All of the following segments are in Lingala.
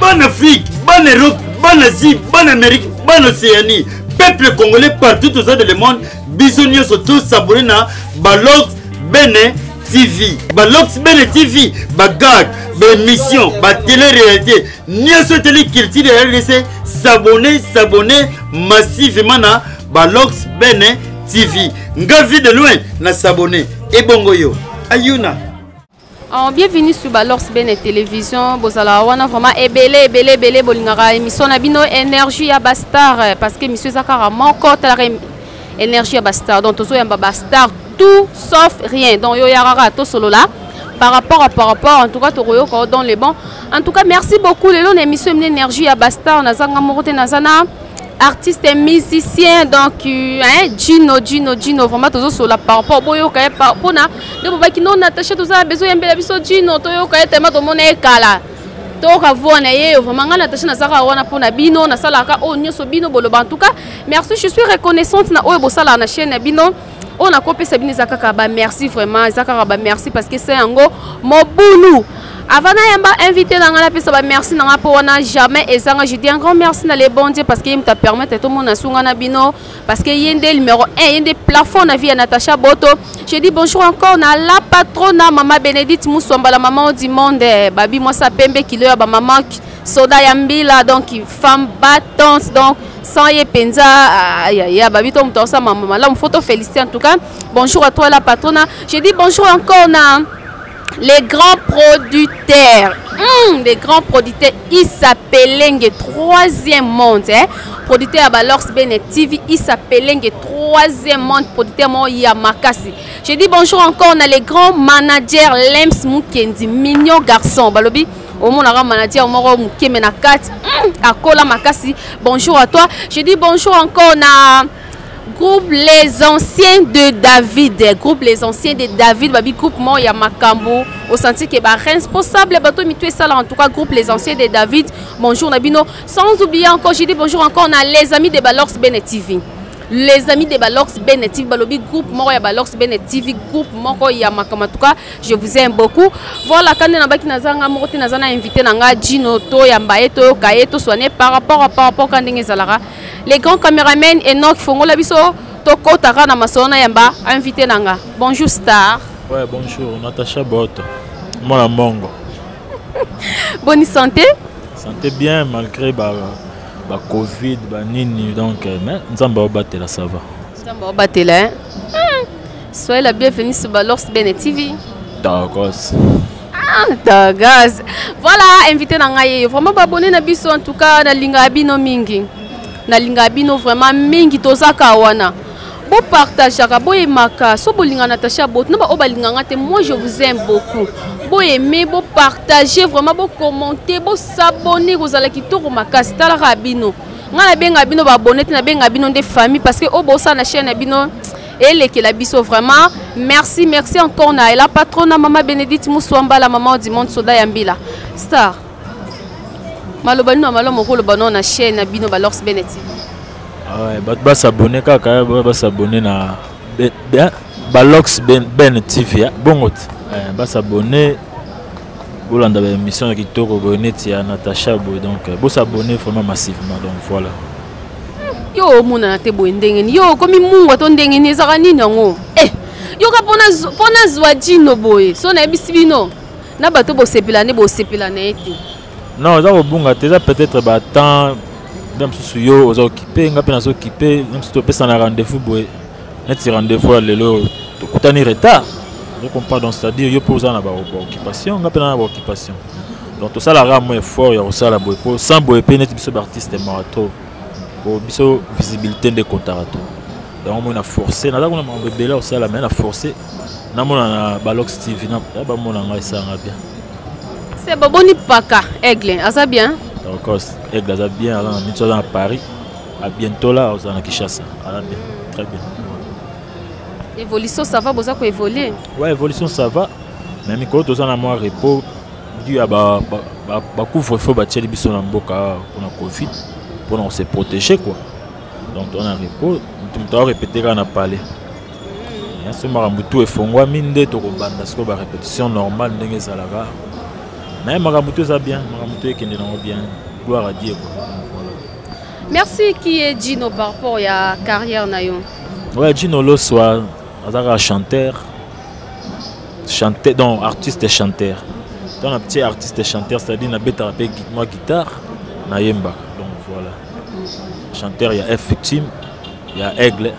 Bana Afrique, bana Europe, bana Asie, bana Amérique, bana Océanie, peuple congolais partout aux dans le monde, biso nyonso to s'abonner na Balox Bene TV. Balox Bene TV, ba gag, ba émission, ba télé-réalité, nyonso etali culture ya RDC, s'abonner, s'abonner massivement na Balox Bene TV. Nga vie de loin na s'abonner. Ebongo yo. Ayuna. Oh, bienvenue sur Balors Bene Télévision. Bozala wana vraiment ebele ebele ebele bolingaka émission na bino énergie ya ba star eh, parce que émission eza kaka moko talaka énergie ya ba star. Donc tozo yamba ba star tout sauf rien. Donc yo yaraka to solola par rapport à par rapport en tout cas tokoyoka dans les bons. En tout cas merci beaucoup lelo na émission énergie ya ba star nazanga moko te nazana artiste et musicien donc euh, hein, Gino Gino Gino vraiment tozosola par rapport boyoka ye mpona nde bobaki no Natacha toza na besoin yembela biso Gino toyoka ye tellement tomona ye kala toyoka voix na ye vraiment ngai Natacha nazalaka wana mpona bino nasalaka oyo nyonso bino boloba en tout cas merci je suis reconnaissante na oyo bosalaka na chaîne na bino oyo nakopesa bino eza kaka ba merci vraiment eza kaka ba merci parce que se yango mobulu avant nayamba invité na ngai napesa ba merci na ngai mpo wana jamais ezanga je dis un grand merci na le bon dieu parce que ye moto apermettre tomona sunga na bino parce que ye nde numéro 1 ye nde plafond na vie ya natacha boto je dis bonjour encore na la patrona mama bénédicte muswamba la maman du monde babi mwasa pembe kilo ya bamama soda ya mbila donc femme battante donc sans ye mpenza ya babi to moto asala mama malamu faut toféliciter en tout cas bonjour à toi la patrona je dis bonjour encore na les grands producteurs mmh, les grands producteurs Issa Pelenge troisième monde hein? producteur ya Balors Bene TV Issa Pelenge troisième monde producteur mo ya makasi je dis bonjour encore na les grands managers Lems Mukendi mignon garçon balobi omonaka manager moko moke me na kati mm, akola makasi bonjour à toi je dis bonjour encore na groupe les anciens de david groupe les anciens de david babi groupe moko ya makambo osanti ke baresponsable bato mitu esala en tout cas groupe les anciens de david bonjour na bino sans oublier encore je dis bonjour encore na les amis de balox bene tv les amis de balox bene tv balobi groupe moko ya balox bene tv groupe moko ya makambo en tout cas je vous aime beaucoup voilà kande nabaki naza nga moko te naza na invité na nga Gino toyamba ye toyoka ye tosoigne par rapport à par rapport ka ndenge ezalaka les grands cameramen Enoch fongola biso tokotaka na masolo na yamba invité na nga bonjour star ouais bonjour Natacha Boto mwana mbongo bonne santé santé bien malgré ba ba covid ba nini donc euh, mais nzambe aobatela ça va nzambe aobatela hein hmm. Soyez la bienvenue sur Balors Bene TV. Togos. Ah, Togos. Voilà, invité na ngai. Vraiment abonné na biso en tout cas na linga bino mingi. Na linga bino vraiment mingi tozaka wana. Bo partageaka, bo aimaka, so bolinga Natacha Bot, na ba oyo balinganga te, moi je vous aime beaucoup. Bo aimer, bo partager, vraiment bo commenter, bo s'abonner kozala kitoko makasi. Talaka bino. Nga na benga bino ba abonné te, na benga bino nde famille parce que oyo bosala na chaîne na bino elekela biso vraiment merci merci encore na la patrona mama bénédicte muswamba la maman du monde soda ya mbila star maloba nino ya malamu okoloba no na chaîne na bino balors bene tv ah bato basabone kaka basabone na balox ben tv ah, bongo te eh, basabone bolanda baémission ya kitoko boye neti ya natacha boye donc bosabone vraiment massivement donc voilà yo omonana te boye ndenge nini yo okomi mungwa to ndenge nini ezalaka nini yango eh, yoka mpo nazwa jino boye so nayebisi bino na bato bosepela nde bosepela na ye te non eza kobunga te eza peut-être batemps nde mosusu yo oza okipe nga mpe naza okipe nde mosusu topesana rendez-vous boye neti rendez-vous ya lelo tokutani retard ozo comprendre donc c'est-à-dire yo mpe oza na baoccupation nga mpe na na baoccupation donc tosalaka mwa effort ya kosala boye mpo sans boye mpe neti biso baartiste mawa trop po biso visibilité nde ekontaka trop yango moi na forcé naza kuna makambo ebele ya kosala mai na forcé namona na balox tv bamona ngai esalanga bien se baboni paka aigle aza bien donc aigle aza bien aza na miso aza na paris à bientôt là aza na kinshasa aza bien très bien évolution ça va boza koévolue ouais évolution ça va mais mikolo toza na mwa repos dû ya bacouvre feu batieli biso na mboka mpona covid mpona kose protéger quoi donc toza na repos moto moto aorepete kaka na palais so makambo tu efongwami nde tokobanda sikoyo barépétition normale ndenge ezalaka. Mais makambo to eza bien, makambo to ekende nango bien, gloire à Dieu, quoi. Voilà. Merci. Qui est Gino par rapport ya carrière na yo? Ouais, Gino Loswa azalaka chanteur, chanteur, donc artiste et chanteur. Donc un petit artiste et chanteur, c'est-à-dire nabetaka mpe mwa guitare, nayembaka. Donc voilà, chanteur ya F Victime, ya Aigle.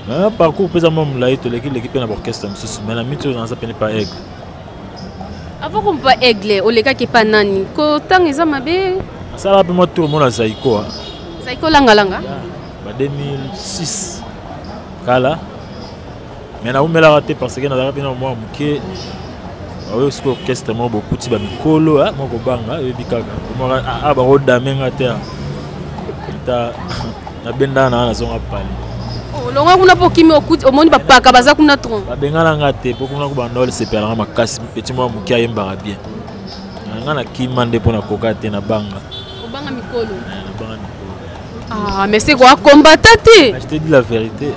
Mais parcours mpe eza mwa molai, toleki leki mpe na baorchestre mosusu, mais na miti oyo naza pene pa Aigle. Avant kompa Aigle, olekaki epa nani? Kotanga eza mabe. Nasalaka mpe mwa tour mona Zaiko. Zaiko langalanga. Ba 2006 kala, mais naumelaka te parce que nazalaka mpe na mwa moke. Oyo sikoyo orchestre moko bokuti bamikolo moko banga oyebi kaka bakodame nga te, ata nabendaka nanga, nazonga pale. Olongwa kuna mpo okimi, okuti omoni bapaka baza kuna tron. Babengana nga te mpo kuna kobanda olesepelanga makasi. Petit mwa moke ayembaka bien, nga nakima nde mpo nakoka te, nabanga. Obanga mikolo? Nabanga mikolo. Ah, mais c'est quoi, combattant te? Je te dis la vérité,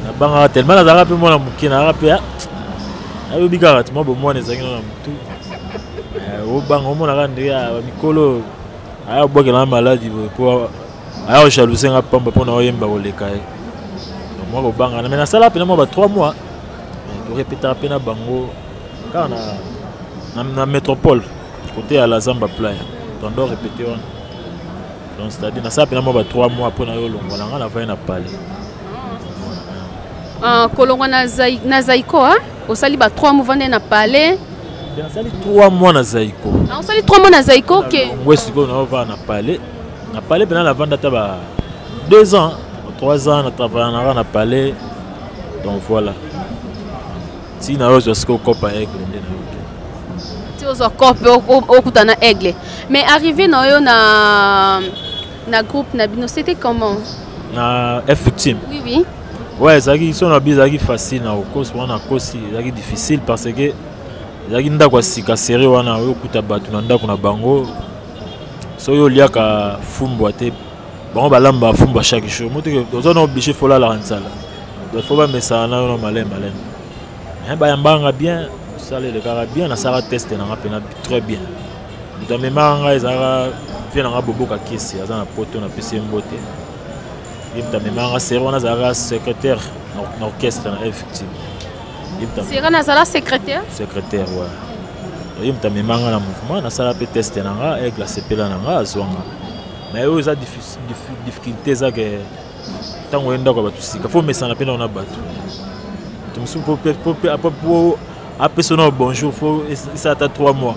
nabangaka tellement nazalaka mpe mwana moke, nazalaka mpe nayobi kaka ti mwa bomwana ezalaki na motu. Obanga, omonaka ndenge bamikolo aya kobwakelanga maladi boye mpo aya kojalousie nga pamba mpo na oyemba koleka ye. Mwa kobangana, mais nasala mpena mwa ba 3 mois, torepetaka mpe na bango kaka na métropole, côté ya la Zamba Playa, tondo répété wana. Donc c'est à dire nasala mpena mwa ba 3 mois mpo na yo olongwa na nga, navai na palais. Kolongwa na Zaiko, osali ba 3 mois vande na palais? Nasali 3 mois na Zaiko. Osali 3 mois na Zaiko, ok. Ngwe sikoyo naovaa na palais. Na palais mpena navanda ata ba 2 ans, 3 ans, na travailla naka na palais. Donc voilà, ntina oyo ozwa sikoyo cope ya Aigle nde nayoki. Ti ozwa cope, okuta na Aigle. Mais arrivé na yo na groupe na bino, c'était comment? Na F Victime? Oui. Ouais, ezalaki so na bi ezalaki facile na kokosi wana, kosi ezalaki difficile parce que ezalaki ndako ya sika, série wana oyo okuta bato na ndako na bango. Soki oliaka fumbwa te, bango balamba fumbwa chaque jour, moto oza na obligé fo olalaka nzala. Donc fo bamesana na yo na maleme maleme. Mais bayambaka bien, mosala elekaka bien. Nasalaka test nanga mpena très bien. Moto amemaka ngai ezalaka vie nanga Boboka Kesi, aza na Poto, napesi ye mbote. Ye moto amemaka nga série wana, azalaka secrétaire na orchestre na Effective. Sera nazala secrétaire? Secrétaire, ouais. Ye moto amemaka nga na mouvement. Nasala mpe test na nga, Aigle asepela na nga, azwanga. Mais oyo eza difficulté eza ke ntango oye ndako ya bato sika, fo omesana mpe nao na bato. Moto mosusu po apesa nao bonjour, fo esala ata 3 mois,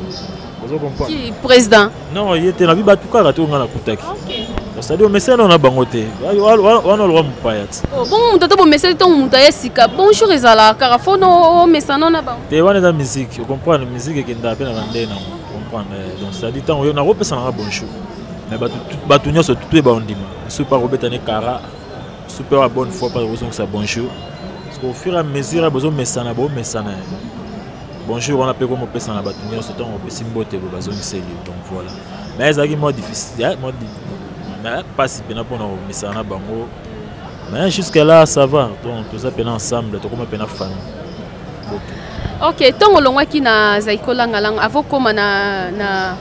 ozo comprendre? Qui, président? Non, ye te, nabi bato kaka te oyo nga nakutaki. C'est-à-dire omesana nao na bango te, wana olokwa mopaya ti. Bongo moto ata bomesani, ntongo moto aye sika, bonjour ezalaka kaka, fo omesana na bango. Te, wana eza musique, ocomprendre? Musique ekendaka mpe na bandenge nango, comprendre? Donc c'est-à-dire ntango yo nakopesa nanga bonjour, mais bato nyonso tutu baondima, mosusu mpa kobeta ne kara, mosusu mpe wa bonne foi mpa kozongisa bonjour. Parce que au fur et à mesure bozomesana, bomesana, bonjour wana mpe komopesa na bato nyonso. Ntango opesi mbote boye, bazongiseli yo. Donc voilà, mais ezalaki mwa difficile, mwa mpasi mpena mpona komesana na bango, mais jusque là ça va. Donc toza mpena ensemble, tokoma mpena famille. Ok, ntongo olongwaki na Zaiko Langalanga, avant koma na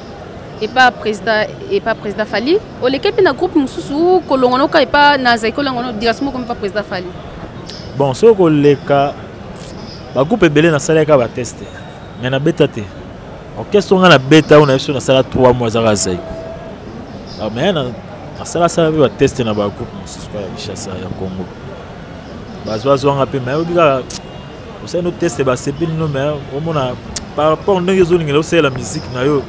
epa président Fali, oleki mpe na groupe mosusu? Kolongwa noka epa na Zaiko Langano, directement komi epa président Fali? Bon, soki koleka bagroupe ebele, nasalaka batest mais nabeta te. Orchestre nga nabeta oyo na biso, nasala 3 mois, ezaka Zaiko. Mais nasalasala mpe batest na bagroupe mosusu kaka ya Kinshasa, ya Congo, bazwazwanga mpe. Mais oyebi kaka, osali no test, basepeli no, mais omona par rapport ndenge ezolingela osalela musique na yo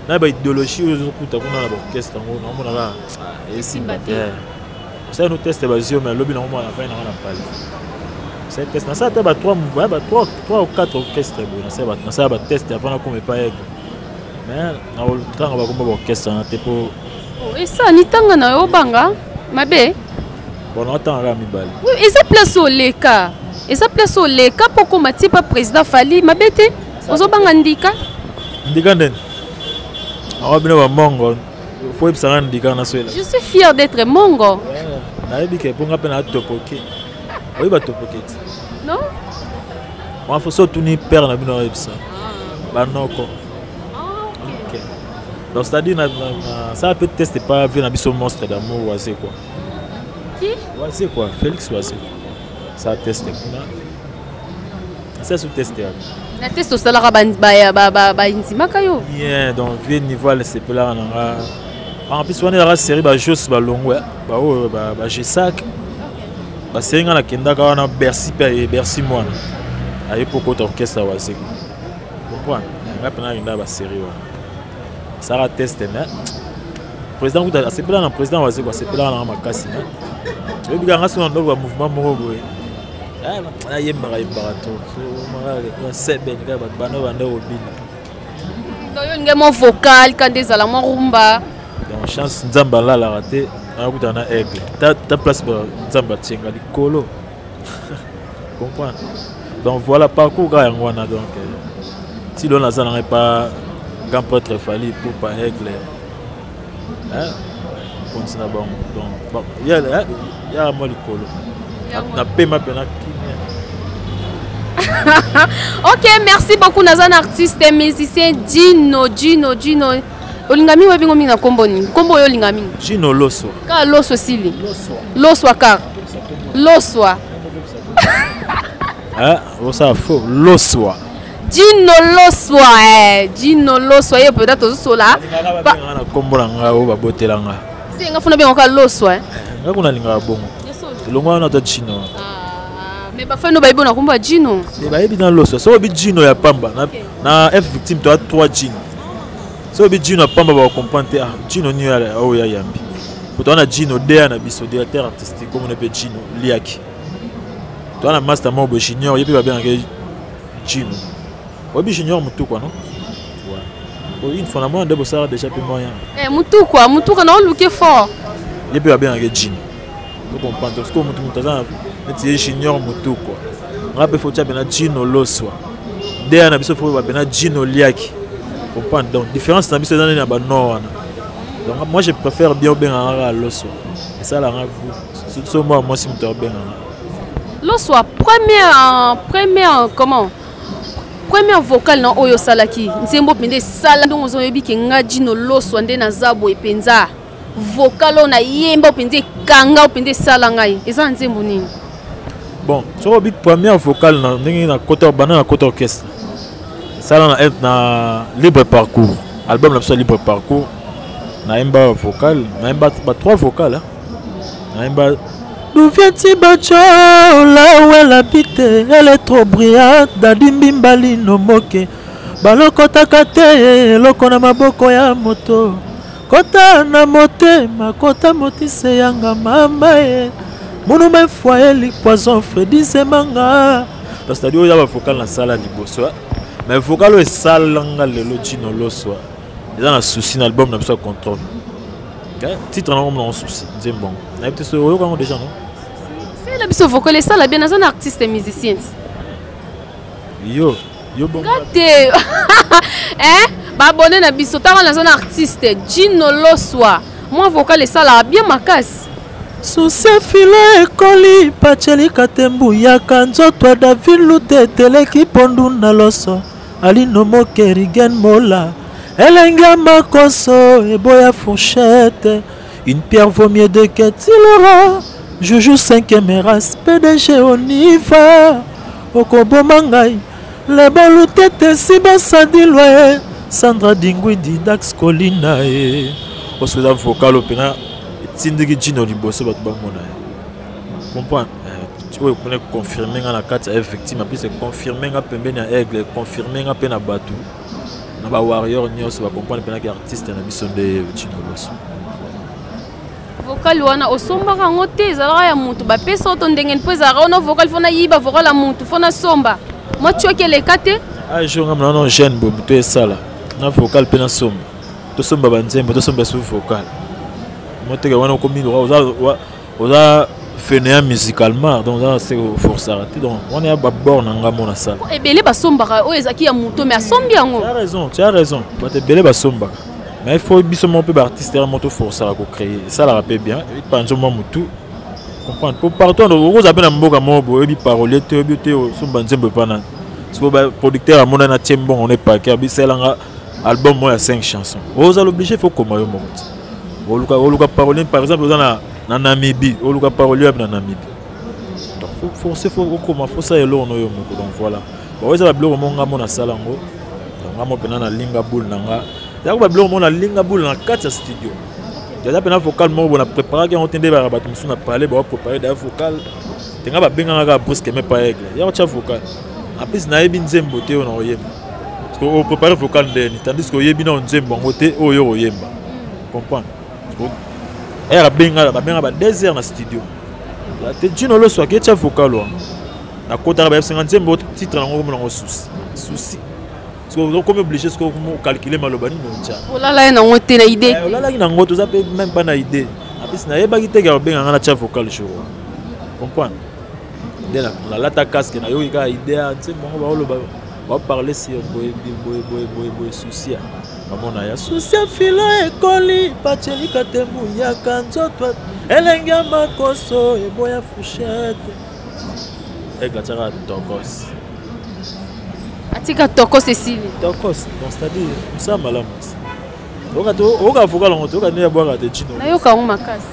na baidéologie oyo ezokuta kuna na baorchestre yango, naomona kaka esimba te. Osali no test, bazwi yo, mais alobi nango mwana afai nanga na pale. Osali test, nasala te ba 3, ba 3 ou 4 orchestre boye, nasala batest avant nakoma epai Aigle. Mais nakotanga bakomba baorchestre wana te mpo Esani ntanga na yo, obanga mabe. Bon, naotanga kaka mibale. Eza place oleka, eza place oleka mpo koma ti pa président Fali, mabe te, ozobanga ndika. Ndika ndeni awa bino bamongo, fo yebisanga ndika naswela. Je suis fier d'être mongo. Nayebi ke mponga mpe na topoke, oyebi batopoke ti? Non. Mwa fo so otuni père na bino, oyebisa banoko. Donc c'est à dire na ça peut test pas vie na biso monstre d'amour waze quoi. Qui? Waze quoi, Félix Waze. Ça test kuna. Ça sous test. Na test osalaka ba ba ndimaka yo. Bien, donc vie niveau à sepela na nga. En plus wana la série ba Jos ba longwe ba oyo ba ba Gesac. Ba série nga nakendaka wana Bercy pe Bercy mwana. Aye pokota orchestre Waze. Comprendre? Nga pena nakendaka ba série wana. Sara test mais président kuta asepela na président Wazekwa asepelaka nanga makasi mais oyebi kaka nga soki na ndoko ya mouvement moko boye nayembaka yembaka to seben kaka bato banda banda kobina. Donc yo olingi mwa vocal ka nde ezala mwa rumba. Donc chance Nzambe alalaka te, nakutana na aigle ta place Nzambe atienga likolo. Comprendre? Donc voilà parcours kaka yango wana. Donc ti lelo naza nanga epa grand prêtre Fally Ipupa aigle konti na bango. Donc yaka mwa likolo napema mpena kimia. Ok, merci beaucoup. Naza na artiste musicien Dino. Dino, Dino, olinga mingi, oyebi ngo mingi na nkombo nini? Nkombo oyo olinga mingi? Gino Loso. Kaka Loso esili, Loswa, kaka Loswa. Osala faux, Loswa. Dino Loswa, eh, Dino Loswa ye peut-être tozosola. Babengaka na nkombo na ngai oyo babotela nga. Si nga funa bengaka Loswa, eh. Nga kuna alingaka bongo elongo wana ata Gino. Mais bafano bayebi na nkombo ya Gino. Bayebi na Loswa. Soki obi Gino ya pamba na F Victime, toa 3 Gino. Soki obi Gino ya pamba, bakocomprendre te. Ah, Gino nini oyo ya yambi po toa na Gino da na biso directeur artistique komona mpe Gino Liaki, toa na master moko boye junior, ye mpe babengaka Gino. Oyebi junior Mutukwa, non? Une fois na mwana nde bosala déjà mpe moyen. Mutukwa, Mutukwa na oluke fort. Ye mpe babengaka Gino, ocomprendre? Parce que motu aza neti ye junior Mutukwa, nga mpe faut tia mpena Gino Loswa nde ya na biso, faut bapena Gino Liaki, comprendre? Donc différence na biso eza nini na banor wana. Donc moi je préfère bien obengaka kaka Loswa, esalanga goût so mwa mwasi moto abenganga. Loswa, première, comment, première vocale na oyo osalaki nzembo mpenza esala ndongo ozoyebi ke nga Dino Loswa nde naza boye mpenza, vocal oyo nayemba mpenza ekanga mpenza esala ngai eza na nzembo nini? Bon, soki obi première vocale na ndenge na kota banda na kota orchestre esala na Libre Parcours, album na biso ya Libre Parcours, nayemba vocal, nayemba ba trois vocal, nayemba D'où vient-il Bacho? Là où elle habite, elle est trop brillante. Dadi Mbimbali no moke. Balokotaka te eloko na maboko ya moto. Kota na motema, kota motise yanga mama ye. Munume foyer poison Freddy Zemanga. Donc c'est-à-dire oyo ya vocal na sala liboso. Mais vocal oyo esalanga lelo Gino Loswa. Eza na souci na album na biso ya Contrôle. Titre nango mona souci nzembo nayebi te soki oyoka yango déjà, non? Sela biso vocal esala bien. Naza na artiste musicien. Yo yo bongo nga te, eh, baabonné na biso ntango naza na artiste Gino Loswa, mwa vocal esalaka bien makasi. Susi filo ekoli pacelika te mbuyaka nzoto ya David Lute eteleki pondu na loso alino mokerigen mola elenge ya makoso eboya fourchette. Une pierre vaut mieux deux que tilora juju cinquième race PDG Oniva okoboma ngai lebolu tete si basadi lwa Sandra Dingwidi Dax Kolina ye oso eza vocal oyo mpena etindiki Gino liboso bato bamona ye, comprendre? Oyo mpona confirme nga na kati ya Victime, apesi confirme nga pembeni ya aigle, confirme nga mpe na bato na bawarrior nyonso bacomprendre mpenaki artiste na biso nde Gino Loso. Vocal wana osombaka yango te, ezalaka ya motu bapesa yo to ndenge? Mpo ezalaka wana vocal fo nayiba vocal ya motu fo nasomba mwa tioki eleka te. Ajour nga mona jeune boye, motu esala na vocal mpe nasomba, tosomba banzembo, tosomba su vocal moteke wana okomi oza fainéant musicalement, donc oza se forçaka te. Donc wana ya babord na nga mo nasala. Ebele basombaka oyo ezalaki ya moto mais asombi yango. Tu as raison, tu as raison. Bato ebele basombaka, mais il faut biso moko mpe baartiste ya mo toforçaka kocréer, esalaka mpe bien epanzo mwa motu, comprendre? Po partout okozala mpe na mboka moko boye, oyebi parolier te, oyebi te osomba nzembo epa nani. Siko baproducteur amonani atie mbongo na epake abisalanga. Album moko ya 5 chansons, ozala obligé, faut koma yo moko ti oluka, oluka parolier. Par exemple, oza na Namibie, oluka parolier wapi na Namibie? Donc faut forcer, faut okoma, faut sala eloko no yo moko. Donc voilà, bon, eza babiloko mo nga mo nasala yango. Donc nga mo mpena nalinga boule na nga yako, babiloko mo nalinga boule na kati ya studio. Eza mpena vocal moko bo na préparaki yango te, nde baka bato mosusu na parle bao préparé daya vocal te. Nga babengaka kaka brusque, me pa aigle ya kotya vocal. En plus nayebi nzembo te oyo na koyemba, parce que opréparé vocal ndeni, tandis que oyebi nao nzembo yango te oyo yo koyemba, comprendre? Ere abenga, babenga ba 2 heures na studio te, Jino Loso aketya vocal wana. Nakotaka, bayebisinga nzembo, titre nango komona yango souci, souci. Okomi obligé soki ocalcule maloba nini otya. Olala ye nango te na idée? Olalaki nango, toza mpe même pas na idée. En plus nayebaki te ke babenga nga natya vocal jour, comprendre? Nde nalata casque, nayoki kaka idée ya nzembo yango, baoloba, baparle sur boye boye boye boye boye, souci ya bamona ya souci ya filo ekoli pacelika te, muyaka nzoto elenge ya makoso eboya fourchette. Aigle atiaka tokos. Atika tokos, esili. Tokos. Donc c'est-à-dire mosala malamu ti oyoka vocal yango te, oyoka nde yabwaka te, Jino. Nayoka yango makasi.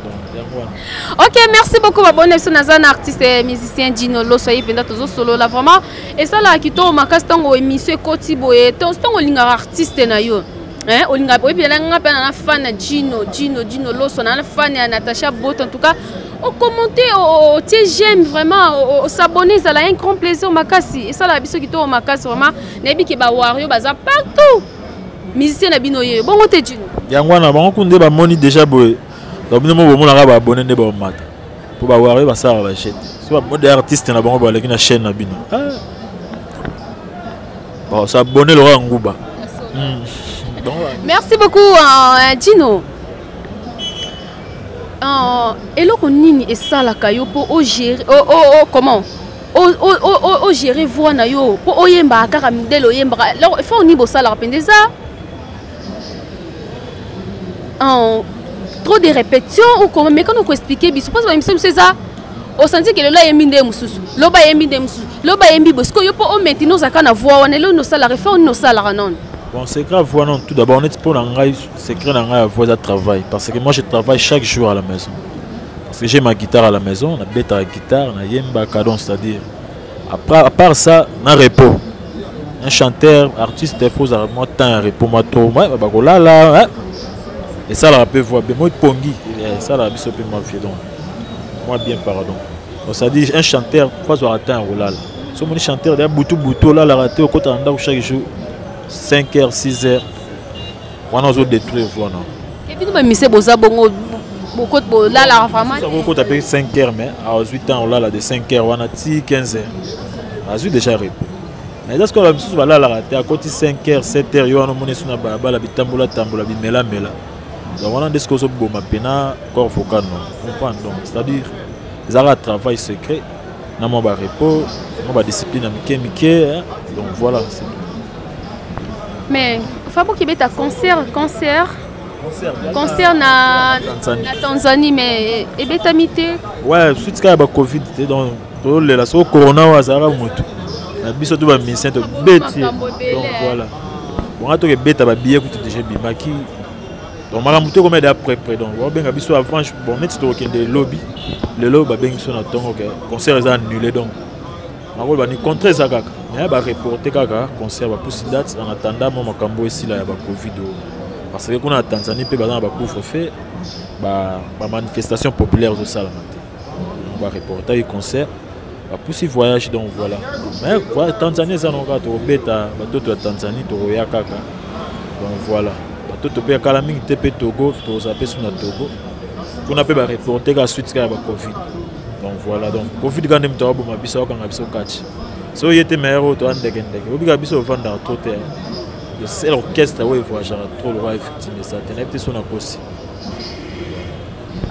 Donc yango wana. Ok, merci beaucoup. Babone biso, naza na artiste musicien Jino Loso. Ye mpenza tozosolola vraiment, esalaka kitoko makasi ntango émission ekoti boye, ntango olingaka artiste na yo. Hein, olingaka, oyebi na nga mpe na fan ya Jino, Jino, Jino Loso, na fan ya Natacha Boto. En tout cas ocommente, otie j'aime, vraiment osabonne, ezala un grand plaisir makasi, esalaka biso kitoko makasi vraiment. Nayebi ke bawario baza partout, musicien na bino yeyo bongo te, Jino. Yango wana bango ku nde bamoni déjà boye. Donc bino mo bomonaka baabonné nde baomata, mpo bawario basalaka bachaîne te. So bamode artiste na bango baleki na chaîne na bino, bon, s'abonner lokola nguba. Donc, merci beaucoup, Jino. Eloko nini esalaka yo mpo ogérer oh, comment ogérer voix na yo mpo oyembaka kaka midele oyembaka? Effort nini bosalaka mpenza? Eza trop de répétition ou comment? Mais quand okoexplike biso, mpo baémission biso eza osanti ke lelo ayembi nde mosusu, loba ayembi nde mosusu, loba ayembi boye. Sikoyo yo mpo omaintenir ozalaka na voix wana, eloko nini osalaka, effort nini osalaka nono? Bon, secret voix, non, tout d'abord, net pour la secret na voix de travail. Parce que moi, je travaille chaque jour à la maison. Parce que j'ai ma guitare à la maison, na beta la guitare, na yemba cadon, c'est-à-dire. Après, à part ça, na repos. Un chanteur, artiste, il faut moi temps repos, moi trop, moi, bah là là, hein. Et ça, la peu voix, moi pongi, ça la biso peu moi donc. Moi bien, pardon. Donc ça dit un chanteur, faut avoir temps là. So mon chanteur, d'ailleurs, boutou boutou là, la raté au côté en chaque jour. 5 heures, 6 heures wana ozodétruire voix na. Ebino bamise boza bongo, bolalaka vraiment? Okota mpe 5 heures, mais azwi temps olala de 5 heures wana ti 15 heures, azwi déjà repos. Mais eza sikoyo bamisusu balalaka te, akoti 5 heures, 7 heures, yo wana omoni esu na balabala, bitambola tambola, bimelamela. Donc wana nde sikoyo ozoboma mpena corps vocal no, comprendre? Donc c'est à dire ezalaka travail secret na mwa barepos, mwa badiscipline ya mike mike. Donc voilà, c'est tout. Mais Faboki ebeta concert na Tanzanie, mais ebetami te. Ouais, suite kaka ya bacovid te. Donc tolela soko corona oyo azalaka motu na biso to bamusicien tobeti. Donc voilà, bonga tokebeta, babillet kutu déjà ebimaki. Donc makambo te ekomi da près près. Donc babenga biso avant, bon, neti tokokende lobi, lelo babengi biso na ntongo ke concert eza annulé. Donc nakoloba ni contrat eza kaka, mais bareporte kaka concert, bapusi date en attendant mo makambo esila ya bacovid oyo, parce que kuna na Tanzanie mpe baza na bacouvre-feu, bamanifestation populaire ezosalama te. Bareportaki concert, bapusi voyage. Donc voilà, mais Tanzanie eza nango kaka, tokobeta batoto ya Tanzanie, tokoya kaka. Donc voilà, batoto mpe ya kala mingi te mpe Togo, tokozala mpe su na Togo kuna mpe bareporte kaka suite kaka ya bacovid. Donc voilà, donc covid kaka nde moto akoboma biso, akokanga biso kati. So ye te meilleur oyo toya ndekendeke, obika biso ovandaka trop te. Le seul orchestre oyo evoyageaka trop lokwa effective eza te, nayebi te so nakosi.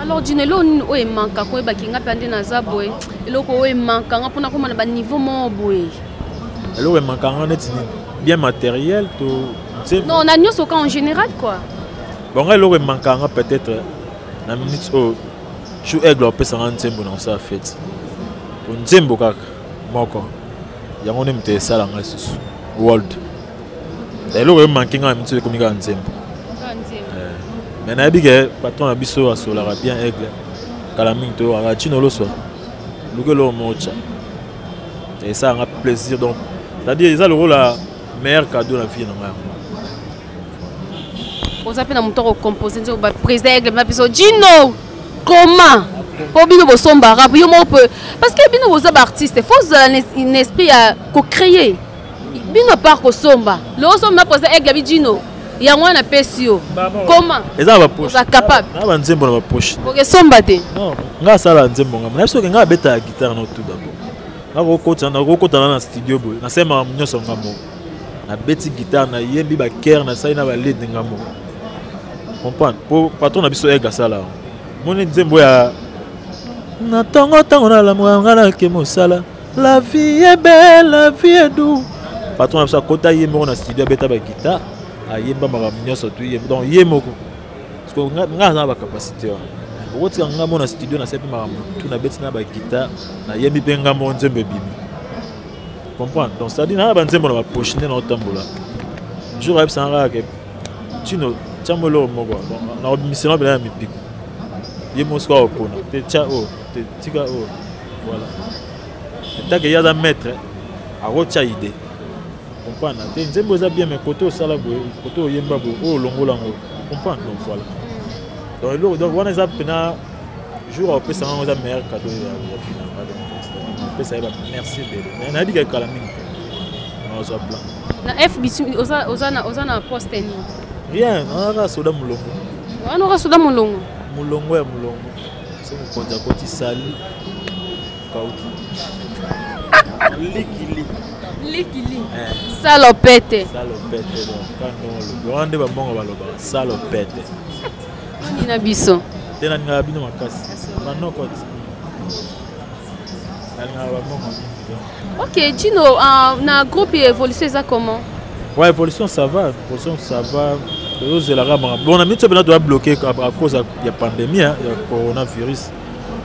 Alors Jino, eloko nini oyo emanka koyebaki nga mpe nde naza boye, eloko oyo emanka nga mpona komona baniveau moko boye? Eloko emanka nga neti nini? Bien matériel to? Non, na nyonso ka en général quoi. Bon, nga eloko emanka nga peut-être na minute oyo, jour aigle apesanga nzembo na kosala fete, po nzembo kaka moko yango nde moto esala ngai susu world. Eloko emanke ngai na miso ekomi kaka nzembo. Mais nayebi ke patron na biso asolaka bien, Aigle. Kala mingi toyokaka Chino Loswa, luka eloko moko tya, esalanga plaisir. Donc c'est-à-dire eza lokola meilleur cadeau na vie na ngai yango. Oza mpe na moto akocompose nzembo, baprésident Aigle na biso Gino, comment mpo bino bosomba rap yo moko mpe? Parce que bino boza baartiste, faut ozala na esprit ya kocréer. Bino part kosomba, lelo osomba, président Aigle abi Gino, yango wana napesi yo, comment? Eza na bapoche. Oza capable? Na banzembo na bapoche. Okesomba te? Non, ngai asala nzembo ngai nayebi. Soki ngai abetaka guitare no, tout d'abord nakokota na studio boye, nasalemaka nyonso nga moko. Nabeti guitare, nayembi bachœur, nasali na balead nga moko, comprendre? Po patron na biso Aigle asala yango. Moni nzembo ya na ntongo, ntango nalamuka, nga nake mosala, la vie est belle, la vie est doux. Patron na biso akota ye moko na studio, abeta baguitare, ayemba makambo nyonso tu ye. Donc ye moko, parce que nga aza na bacapacité wana. Okotika nga mo na studio, nasali mpe makambo tu, nabeti na baguitare, nayembi mpe nga moko, nzembo ebimi, comprendre? Donc c'est à dire naa banzembo na bapoche nde naotambola. Jour ayebisanga kaka ke Tino, tia mo eloko moko, nakobimisela mpena ya mipiko. Ye moko sikoyo akopona te, tia oyo te, tika oyo, voilà. Etake ye aza maître, akotia idée, comprendre te? Nzembo eza bien, mais côté osala boye, côté oyemba boye, oyo olongola yango, comprendre? Donc voilà, donc eloko, donc wana eza mpena jour akopesa yango, eza meilleur cadeau ya vie na nga. Donc apesa ye ba merci ebele, mais nayebi ka ekala mingi te, nazwa plan. Na FB oza na poste nini? Rien, nazaka soda molongo. Wana oka soda molongo? Molongo ya molongo. So mokonzi akoti sali, kauki likili. Likili, salopete. Salopete. Donc ka ndongo olobi wana nde bambongo balobaka salopete. Nini na biso? Te, nalingaka bino makasi, manoko ti nalingaka bambongo mingi donc. Ok Gino, na groupe évolution eza comment? Ouais, évolution ça va, évolution ça va. Tozozelaka makambo. Bon, na miniti oyo mpena toza bloqué à cause ya pandémie, hein, ya coronavirus.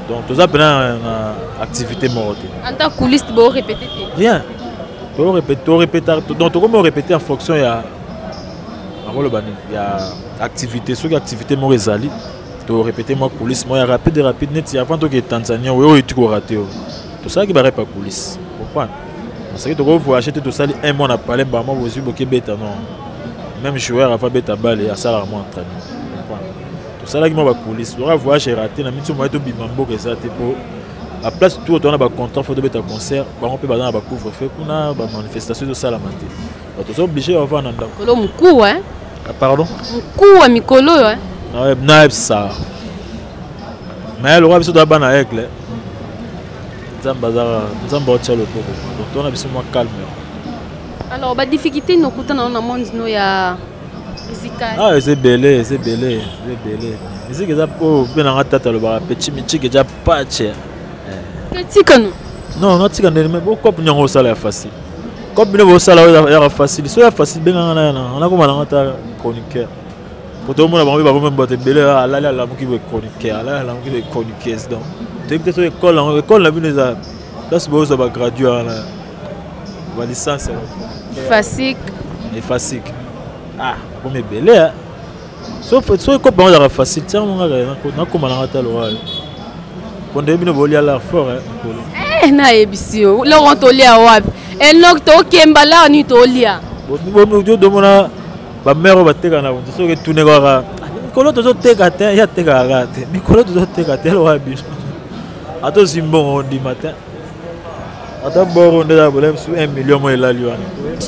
Donc toza mpena na activité moko te. En tant que couliste, borépété te? Rien, torépéta, donc tokomi orépété en fonction ya, nakoloba nini, ya activité. Soki activité moko ezali, torépété mwa coulisse moko ya rapide rapide, neti avant toke Tanzanie oyo oyo eti korater oyo, tosalaki barep ya coulisse, comprendre? Parce que tokovoyage te, tosali un mois na palais, mbama bozwi bokebeta. Non, même joueur avant beta balle asalaka mwa entraînement, comprendre? Tosalaki mwa bacoulisse. Loka voyage eraté na miti moye, tobima mboka eza te, mpo baplace tout toza na bacontrat, faut tobeta concert. Bango mpe baza na bacouvre feu kuna, bamanifestation ezosalama te, bato toza obligé bavanda na ndako. Mikolo mokuwa, hein? Ah, pardon? Mokuwa mikolo oyo, hein? Nayebisa, mais lokola biso toza bana Aigle, Nzambe azaka, Nzambe aotia loboko, donc tona biso mwa calme. Alors badifficulté nokutana na monde no ya musical? Ah, eza ebele, eza ebele, eza ebele. Musique eza oyo mpe nanga tata alobaka petit michike eza pache. Ketikano. Non, natika ndeni, me bokope nyango osala ya facile. Comme bino bosala oyo yaka facile, so ya facile, benganga na yana, nakoma nanga ta chroniqueur, po tomona bango mpe bakomi bato ebele. Alali alamuki boye chroniqueur, alali alamuki boye chroniqueuse. Donc toyebi te so école yango, école na bino eza place bozwa bagraduat wana, balicence. Fasik. Efasik, ah, bakomi ebele. So ekope bango ezalaka facile, tiango ngaka nakoma nanga ta loka po nde bino bolia lar fort mikolo. Nayebisi yo, Laurent, tolia wapi? Enok tokemba lar nini tolia? Domona bamare oyo bateka na bonzi, soki etune kaka mikolo tozoteka te, ye atekaka kaka te, mikolo tozoteka te. Eloka bino ata ozwi mbongo, ondima te, ata boro nde eza bolem su 1 million mo elali wana.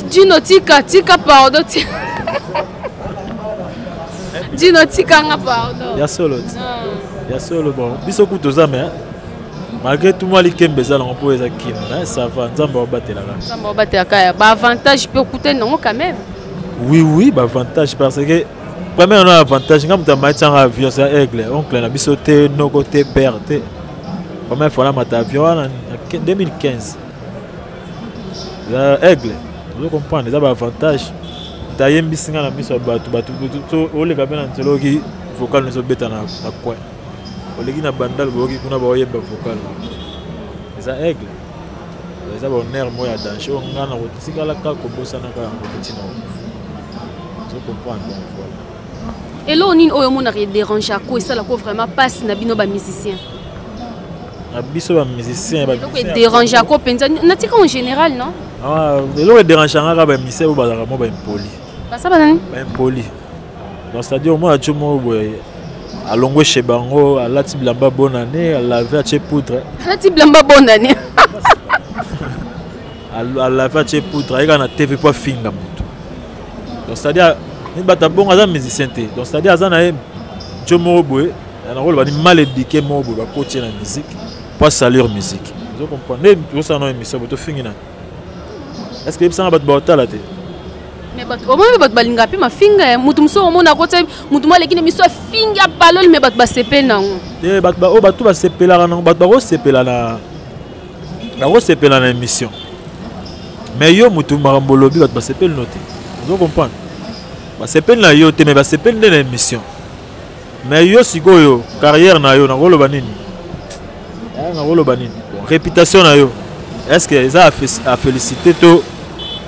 Gino, tika, tika, pardon. Gino, tikanga, pardon. Ya solo ti, ya solo. Bon, biso ku toza, mais malgré tout mwa likembe eza nango mpo eza kino, mais ça va, Nzambe aobatelaka. Nzambe aobatelaka. Ya baavantage mpe okutani nango quand même? Oui, baavantage, parce que première no avantage, nga moto amatianga avion, c'est Aigle, oncle na biso te, noko te, père te. Première fois namata avion wana na 2015, eza Aigle, ozo comprendre? Eza baavantage. Moto ayembisi nga na miso ya bato, bato oleka mpe na nzela, oyoki vocal ezobeta na coin, oleki na Bandal, boyoki kuna baoyemba vocal, eza Aigle. Eza bahonneur moko ya danger oyo nga na kotikala kaka kobosanaka yango te ntina kokufa. Ozo comprendre donc voilà. Eloko nini oyo omonaka ederangeako, esalako vraiment mpasi na bino bamusicien? Na biso bamusicien, eloko ederangeako mpenza, natika en général, non? Ah, eloko ederangeanga kaka bamusicien oyo bazalaka mwa baimpoli. Baza banani? Baimpoli. Donc c'est-à-dire omona tio moko boye alongwe chez bango, alati bilamba bonne année, alave, atie poudre. Alati bilamba bonne année. Alave, atie poudre, ayeka na TV po afinga moto. Donc c'est-à-dire nini, bato bongo aza musicien te. Donc c'est-à-dire aza na ye jo moko boye, nakoloba ni mal éduqué moko boye, bakoti ye na musique po asalir musique. Ozo comprendre? Nde tosala na émission boye, tofingi na, est ce que yebisanga bato baotala te? Mais bato omoni, bato balingaka mpe mafinga ya motu mosusu. Omona akoti motu mo aleki na miso, afingi, apaloli, mais bato basepeli nango. Te, bato oyo bato basepelaka nango, bato bakosepela na bakosepela na émission, mais yo motu makambo olobi, bato basepeli no te. Ozo comprendre? Basepeli na yo te, mais basepeli nde na émission. Mais yo sikoyo, carrière na yo, nakoloba nini? Nakoloba nini? Bon, réputation na yo, est ce que eza à féliciter to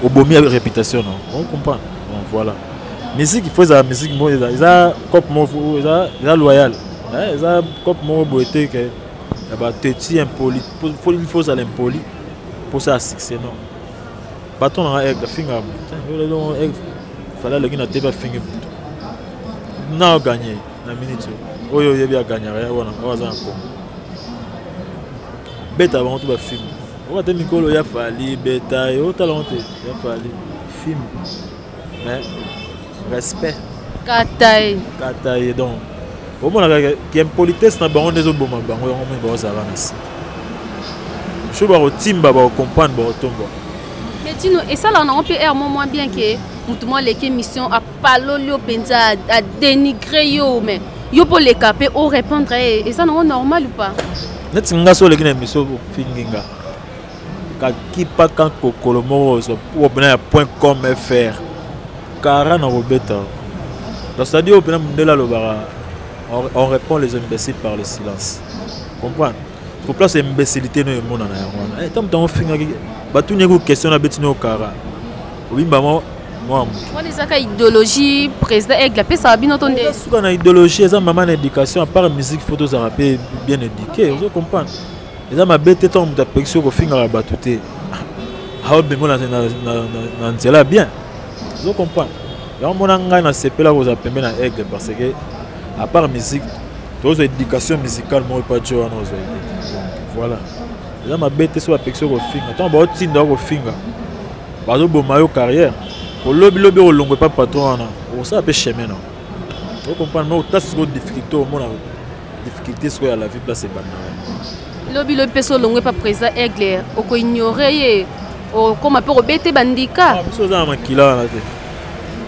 obomi réputation na? On comprend? Bon, voilà, musique, il faut ezala musique moko eza cope moko eza loyal, eza cope moko boye te ke ya bateti impoli. Il faut ozala impoli mpo sala succès? Non. Baton nanga aigle afingaka moto. Aigle Fally aleki na TV, afingi moto na oganye na minute oyo. Oyebi aganyaka ya wana oyo aza na Congo, beta bango to bafilme oka te. Mikolo ya Fally, beta ye, otala ngo te ya Fally film, mais respect. Kata ye. Kata ye. Donc omonaka ke impolitesse na bango nde ezoboma bango. Yango moni baozala na se so, bakotimba, bakocomprendre, bakotomboka. Mais Tino, esalaka nango mpe aire mo mwa bien ke motu mwa aleki émission, apaloli yo mpenza, adénigre yo, mais yo mpo oleka mpe orépondre ye, eza nango normal ou pas? Neti nga, so oleki na émission, ofingi nga, kakipaka kokolo moko mpena ya .com fr kara na kobeta. Donc c'est-à-dire oyo mpena mondele alobaka: on répond les imbéciles par le silence. Comprendre ko place imbécilité no emonana yango wana. Ntango moto yango ofingaki, batuni ye question na beti no kara, obimba mwa mwa moto. Wana ezaka idéologie président Aigle apesaka bino to nde? Suka na idéologie, eza mama na éducation. À part musique, faut tozala mpe bien éduqué. Ozo comprendre? Eza mabe te ntango moto apekisi yo kofingaka bato te, aobemo na nzela bien. Ozo comprendre? Yango mona ngai nasepela kozala pembe na Aigle, parce que à part musique, tozwa éducation musicale moko epa jo wana ozwa ete. Voilà, eza mabe te so bapekisi yo kofinga. Ntango baotinda yo kofinga, bazoboma yo carrière. Olobilobi olongwe epa patron wana, okosala mpe chemin na ocomprendre. Mais ota sikoyo difficulté, omona difficulté sikoyo ya la vie, place ebandaka. Lobi lobi mpe so olongwe pa président Aigle, okoignore ye, okóma mpe kobete bandika. Biso oza na makila wana te.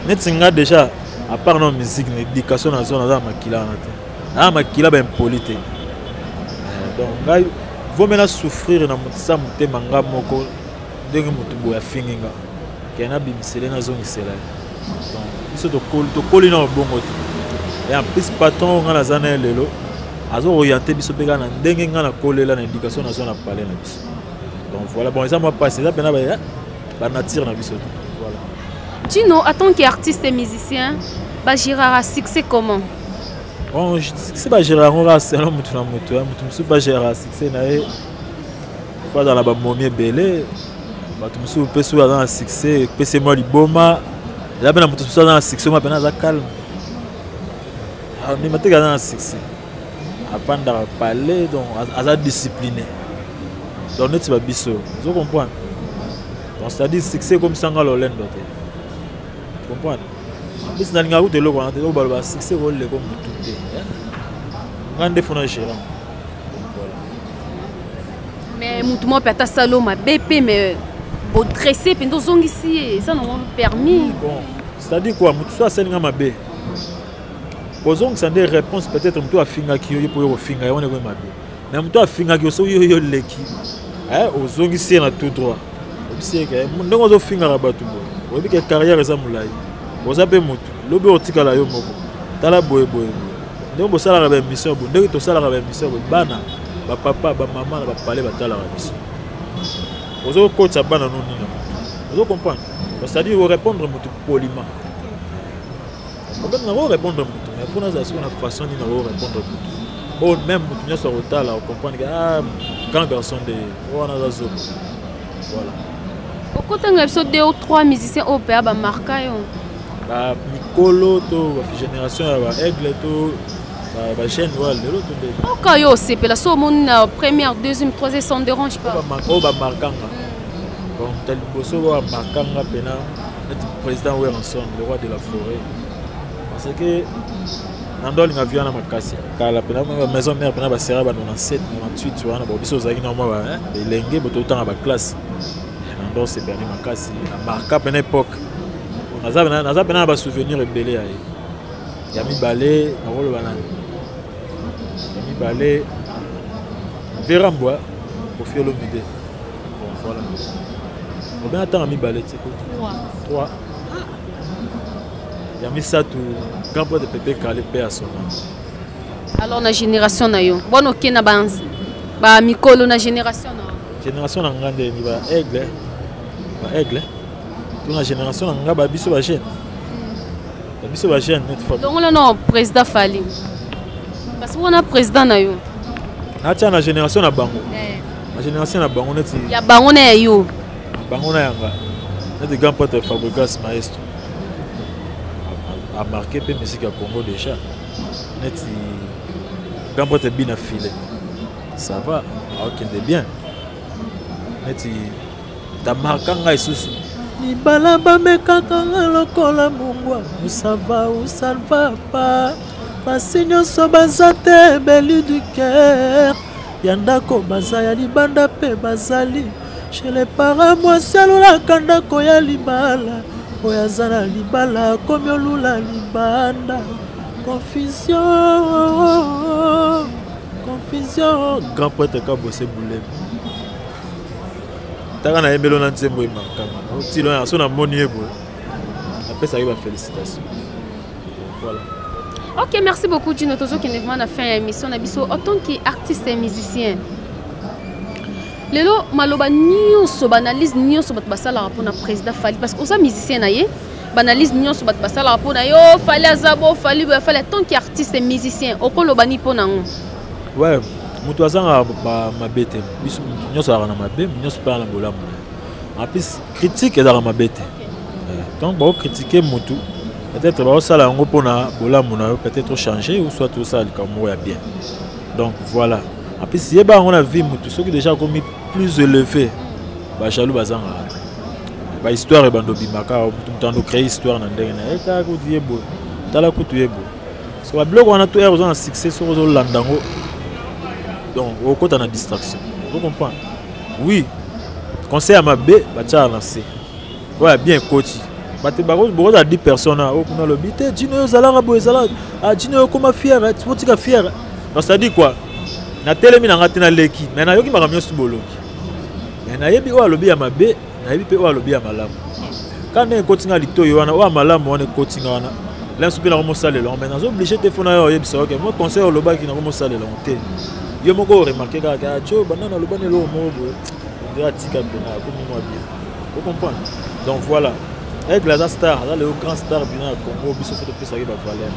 Neti nga déjà, à part na musique, na éducation nazo, naza na makila wana te, naa makila baimpoli te. Donc ngai vomi na souffrir na sa motema nga moko ndenge motu boye afingi nga, ke nabimisele, nazongisela ye. Donc biso tokoli na mobongo te. Et en plus, patron nga naza na ye lelo azo oriente biso mpe kaka na ndenge nga nakolela na éducation nazo na palais na biso. Donc voilà, bon, eza mwa mpasi, eza mpena banature na biso te. Voilà. Tino, en tant qu'artiste et musicien, bagérera succès comment? Bon, succès bagérera yango kaka selon motu na motu. Motu mosusu bagérera succès na ye fo azala na bamomi ebele. Bato mosusu mpe soki aza na succès, epesi mwa liboma. Eza mpe na moto mosusu aza na succès mwa mpena aza calme, ndima teke aza na succès, avandaka palais, donc aza discipliné. Donc neti babiso, ozo comprendre? Donc c'est à dire succès ekomisanga lolendo te. Comprendre? Mpesi nalingaka kuta eloko wana te. Oyo baloba succès koleko motu te, nga nde fona gérant. Voilà. Mais motu moko mpe ata salo mabe mpe, mais odresse mpenza, ozongisi ye, eza nango permis? Bon, c'est-à-dire quoi, motu so asalinga mabe, kozongisa nde réponse. Peut-être motu afingaki yo, ye mpo yo kofinga ye wana ekomi mabe. Mais motu afingaki yo, soki yo leki, ozongisi ye na tout droit, oyebisi ye ke ndenge ozofingaka bato boye, oyebi ke carrière eza molai, oza mpe motu, lobi otikala yo moko. Tala boye boye boye, ndenge bosalaka baémission boye, ndenge tosalaka baémission boye, bana, bapapa, bamama na bapale batalaka biso. Ozokotisa bana no nini? Ozo comprendre? C'est-à-dire orépondre motu poliment. Problème nako répondre motu, mais mpo nazala soki na façon nini nako répondre motu oyo même motu nyonso akotala ocomprendre ke ah grand garçon nde oyo wana aza zoba. Voilà. Okotanga biso deux ou trois musiciens oyo mpe bamarka yo. Bamikolo to bagénération ya baaigle to bajeune oyo lelo to nde oka yo osepela so omoni na première, deuxième, troisième, ça ne dérange pas. Oyo bamarkanga, bon, ta liboso oyo bamarkanga mpena neti président Werrason, le roi de la forêt, parce que na ndo alinga vi wana makasi kala mpena maison mère, mpena basera ba 97, 98 wana. Bo biso ozalaki na mwa elenge bo totanga baclasse na ndo osepelani makasi, amarka mpena époque. Naza mpena na basouvenir ebele ya ye. Ya mibale nakoloba nani? Ya mibale, Verambwa, Koffi Olomide. Bon, voilà, obenga ntanga mibale ti 3. Ya misato, grand prêtre Pepe Kale mpe ya sona. Alors na génération na yo bwana, oke na bamikolo na génération na Génération na nga ndeni baaigle, baaigle to na génération na nga, babiso bajeune, babiso bajeune neti Longola no président Fally, parce que wana président na yo. Natia na génération na bango, na génération na bango neti Ya bango na ya yo. Bango na yanga neti grand prêtre Fabregas maestro, amarqué mpe musique ya Congo déjà, neti grand prêtre Bina File, ça va, aokende bien, neti tamarka ngai lisusu mibala bamekaka nga lokola mungwa, usava usalva pa basi nyonso baza te beli du cœur ya ndako, baza ya libanda mpe bazali chez les parents. Mwasi alulaka ndako ya libala, oyo aza na libala akomi olula libanda. Confusion, confusion. Grand prêtre Kabose Bulemi, taka nayembeli na nzembo emarkanga otilo so namoni ye boye, napesaki bafélicitation. Voilà. Ok, merci beaucoup Gino. Tozokende vraiment na fin ya émission na biso. En tant qu'artiste et musicien, lelo maloba nyonso, baanalyse nyonso bato basalaka mpona président Fally, parce que oza musicien na ye, baanalyse nyonso bato basalaka mpona yo, Fally aza bo, Fally boye, Fally, en tant qu'artiste et musicien, okoloba ni mpo nango? Ouais, moto azanga mabe te. Biso moto nyonso azalaka na mabe, moto nyonso mpe aza na bolamu na ye. En plus, critique ezalaka mabe te. Donc baokritike motu, peut-être baosala yango mpona bolamu na yo, peut-être ochanger ou soit osala likambo moko ya bien. Donc voilà. En plus, yeba yango na vie, motu soki déjà akomi plus élevé, bajaloux bazangaka te. Bahistoire ebanda obimaka, motu moto ando créer histoire na ndenge na ye. Tala kutu ye boye, tala kutu ye boye. So babiloko wana to ere oza na succès, soki ozolanda yango, donc okota na distraction. Ocomprendre? Oui, conseil ya mabe batiaka na se, oyo ya bien ekoti. Bato bokozala 10 personnes oyo kuna alobi te Jino oyo ozalaka boye, ezalaka ah, Jino oyo okoma fiere, otika fiere. Donc c'est à dire quoi? Natelemi na nga te, naleki, mais nayoki makambo nyonso bolobi, mais nayebi oyo alobi ya mabe, nayebi mpe oyo alobi ya malamu. Kaka ndenge ekoti nga litoyi wana, oyo ya malamu wana ekoti nga wana lenso mpe nakomosalela yango, mais naza obligé te fo na yo oyebisa oke mo conseil olobaki nakomosalela yango te. Yo moko oremarke kaka tio banda nalobani eloko moko boye, ondire atika mpena akomi mwa bien. Ocomprendre? Donc voilà, Aigle aza star, aza lelo grand star bino ya Congo. Biso fo topesaki bavaleur.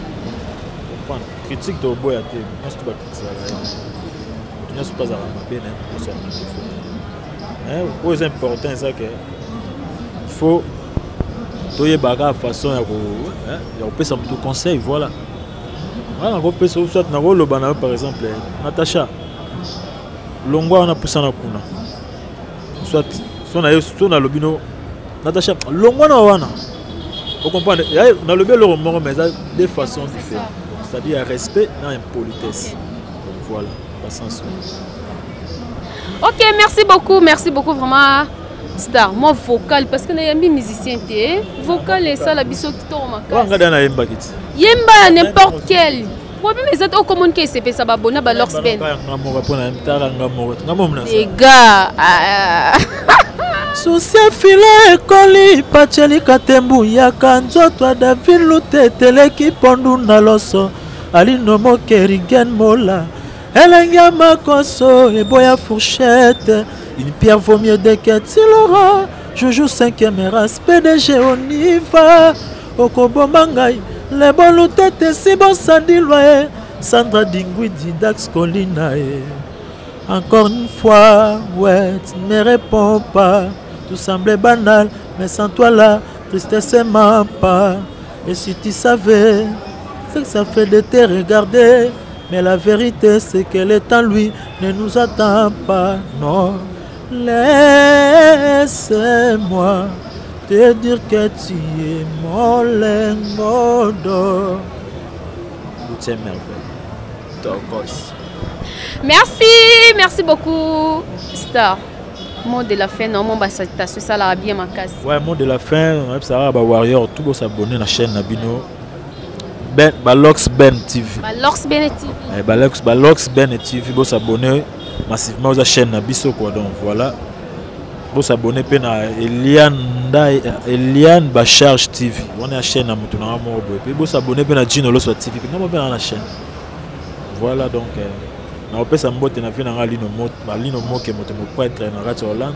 Comprendre, critique toboya te. Nyonso to bakritikaka ye, moto nyonso mpe azalaka mabe na ye, moto nyonso azalaka na défaut. Oyo eza important eza ke il faut toyebaka façon ya kopesa moto conseil. Voilà, nga nakopesa, soit nakoloba na yo par exemple: "Natacha, longwa wana, pusana kuna." Soit so na ye so nalobi no: "Natacha, longwa na wana." Ocomprendre? Nalobi eloko moko, mais eza deux façons différentes, c'est-à-dire ya respect na impolitesse. Donc voilà, basens. Ok, merci beaucoup, merci beaucoup vraiment star. Moi vocal, parce que nayambi musicien te, vocal esala biso kitoko makasi. Nga da nayembaki ti. Yemba ya n'importe quel problème eza te, okomoni ke esepesa babona balors ben. Nga moko mpona tala nga moko, nga moko. Les gars, ah. Susi file ekoli pachelika tembu yaka nzoto ya David Luteteleki pondu na loso alino mokerigen mola elengi ya makoso eboya fourchette, une pierre vaut mieux de que tilora joujou cinquième race PDG oniva okoboma ngai. Lebolu tete si bosandilwa ye Sandra Dingwidi Dax Colina ye Encore une fois, ouais, tu ne me réponds pas. Tout semblait banal, mais sans toi la tristesse m'empare. Et si tu savais ce que ça fait de te regarder, mais la vérité c'est que le temps lui ne nous attend pas. Non, laisse-moi te dire que tu es mon lingot d'or. merveille. Tokos. Merci, merci beaucoup, Star. Mot de la fin, non, mon salutation, ça la bien ma casse. Ouais, mot de la fin, ça va, bah, Warrior, tout beau s'abonner à la chaîne Nabino. Ben, Balox Ben TV. Balox Ben TV. Eh, Balox, Balox Ben TV, beau s'abonner massivement aux chaîne Nabiso, quoi. Donc voilà. Beau s'abonner pe na Eliane Eliane Bacharge TV. On est à chaîne na mutu na moko boye. Pe beau s'abonner pe na Gino Loso TV. Pe ngamo pe na chaîne. Voilà donc euh, nakopesa mbote na vie na ngai Alino Moke moto moprêtre na kati ya Hollande.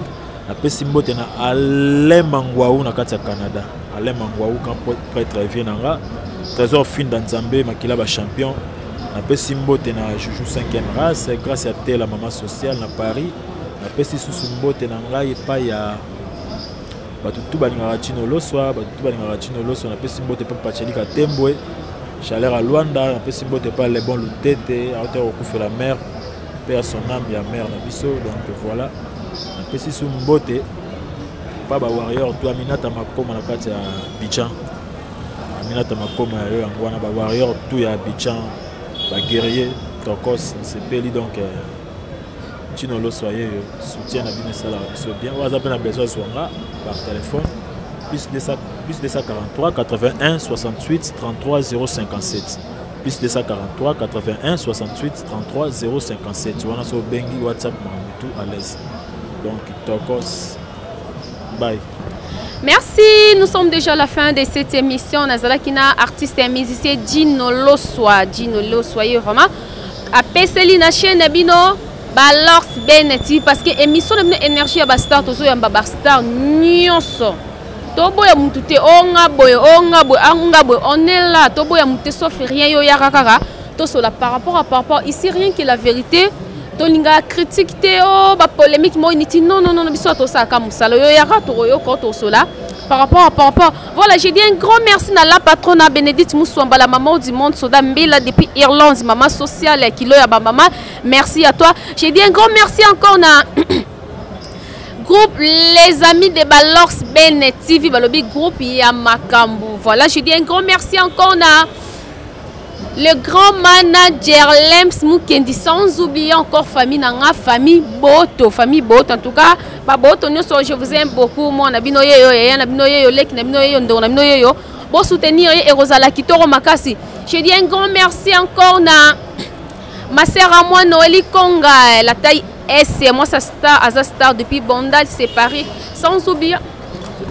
Napesi mbote na Alain Mangwaou na kati ya Canada. Alain Mangwaou grand prêtre vie na nga. Trésor Finda Nzambe makila ba champion. Napesi mbote na Juju 5e race grâce à Tela maman sociale na Paris. Napesi susu mbote na ngai epai ya bato tu balingaka Chino Loswa, bato tu balingaka Chino Loswa. Napesi mbote mpe Pacheli Katembwe chaleur à Luanda. Napesi mbote epai Lebon Lutete auteur kokufela mère mpe ya son âme ya mère na biso. Donc voilà, napesi su mbote pa ba warrior to Aminata Makoma na kati ya Abidjan. Aminata Makoma ya yo yango wana ba warrior tout ya Abidjan, ba guerrier tokos nsepeli. Donc Chino Loso aye yo soutien na bino esalaka biso bien. Oyo aza mpe na besoin azwa nga par téléphone plus 243 81 68 33 057 plus 243 81 68 33 057 wana so obengi WhatsApp makambo tout à l'aise. Donc tokos, bye. Merci, nous sommes déjà à la fin de cette émission. Nazalaki na artiste et musicien Gino Loswa. Gino Loswa ye vraiment apeseli na chaîne na bino Balors Ben TV parce que émission na bino énergie ya ba star tozo yamba ba star nyonso. Toboya mutu te onga boye onga boye onga boye, on est là toboya mutu te sauf rien yo yaka kaka tosola par rapport à par rapport ici rien que la vérité. Tolinga critique te o ba polémique mo initi non non non biso tosaka musala yo yaka tokoyo ko tosola par rapport à par rapport. Voilà, j'ai dit un grand merci à la patronne Bénédicte Moussouamba, la maman du monde Soda Mbila depuis Irlande, maman sociale kilo ya ba maman. Merci à toi. J'ai dit un grand merci encore na groupe Les Amis de Balors Ben TV, balobi groupe ya Makambu. Voilà, j'ai dit un grand merci encore na le grand manager Lems Mukendi, sans oublier encore famille nanga, famille Boto, famille Boto. En tout cas, ba Boto nyonso, je vous aime beaucoup. Moi, na bino yeyo, yaya na bino yeyo, leki na bino yeyo, ndeko na bino yeyo. Bo soutenir ye Rosala Kitoro Makasi. Je dis un grand merci encore na ma sœur à moi Noélie Konga, la taille S, moi sa star, Aza star depuis Bandal, c'est Paris, sans oublier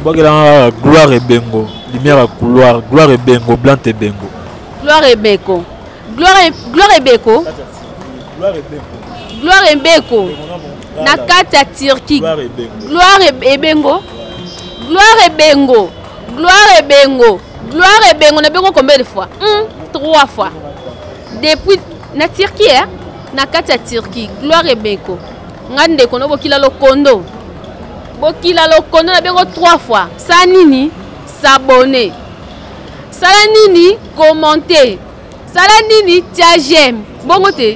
Bwakela Gloire et Bengo, lumière à couloir, Gloire et Bengo, Blanc et Bengo. Gloire et Beko. Gloire et, Gloire et Beko. Gloire et Bengo. Gloire et Beko. Na kati ya Turquie. Gloire et Bengo. Gloire et Bengo. Gloire et Bengo. Gloire et Bengo. Gloire et Bengo. Na Bengo combien de fois? 1, 3 fois. Depuis na Turquie, hein? Na kati ya Turquie. Gloire et Beko. Nga ndeko no bokila lokondo. Bokila lokondo na Bengo 3 fois. Sa nini? S'abonner. Sala nini? Commenter. Sala nini? Tia j'aime. Bongo te.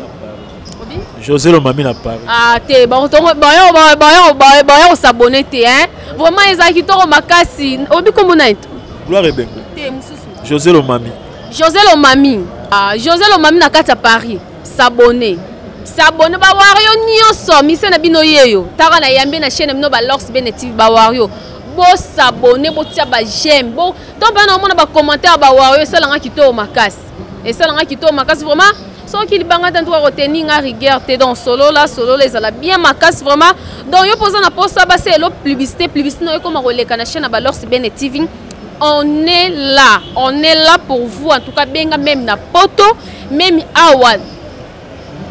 José Lomami na Paris. Ah te, bon tongo bon bon bon bon bon s'abonner te hein. Vraiment ezaki toko makasi. Obi kombo na ito. Gloire Ebengo. Te mususu. José Lomami. José Lomami. Ah José Lomami na kati ya Paris. S'abonner. S'abonner ba wario nyonso mise na bino yeyo. Taka na yambe na chaîne bino ba Lors Bene TV ba wario. Bo s'abonner, bo tia ba j'aime. Bo to bana omona ba commentaire ba wario esalanga kitoko makasi. Esalanga kitoko makasi vraiment. Soki libanga te ntuka retenir nga rigueur te donc solo la solo la ezala bien makasi vraiment. Donc yo poza na posa ba c'est lo publicité, publicité no ekoma koleka na chaîne ba Lors Bene TV. On est là, on est là pour vous en tout cas benga même na poto, même awa.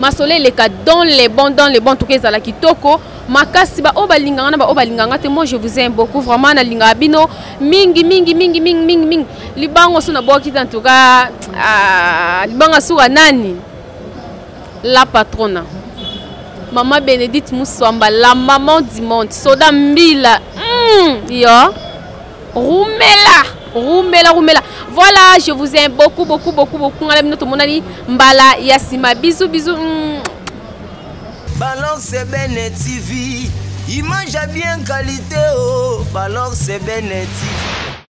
Masole eleka dans les bons, dans les bons, en tout cas ezala kitoko. Makasi ba oyo balingaka na ba oyo balingaka te, moi je vous aime beaucoup vraiment, nalingaka bino mingi mingi mingi mingi mingi mingi. Libango so nabwaki te, en tout cas, ah, libanga suka nani, la patrona Maman Bénédicte Mousswamba, la maman du monde, Soda Mbila, yo rumela rumela rumela. Voilà, je vous aime beaucoup beaucoup beaucoup beaucoup. Ngala bino, tomonani mbala ya nsima. Bisous bisous. Balance Bene TV, image à bien qualité oh, Balance Bene TV.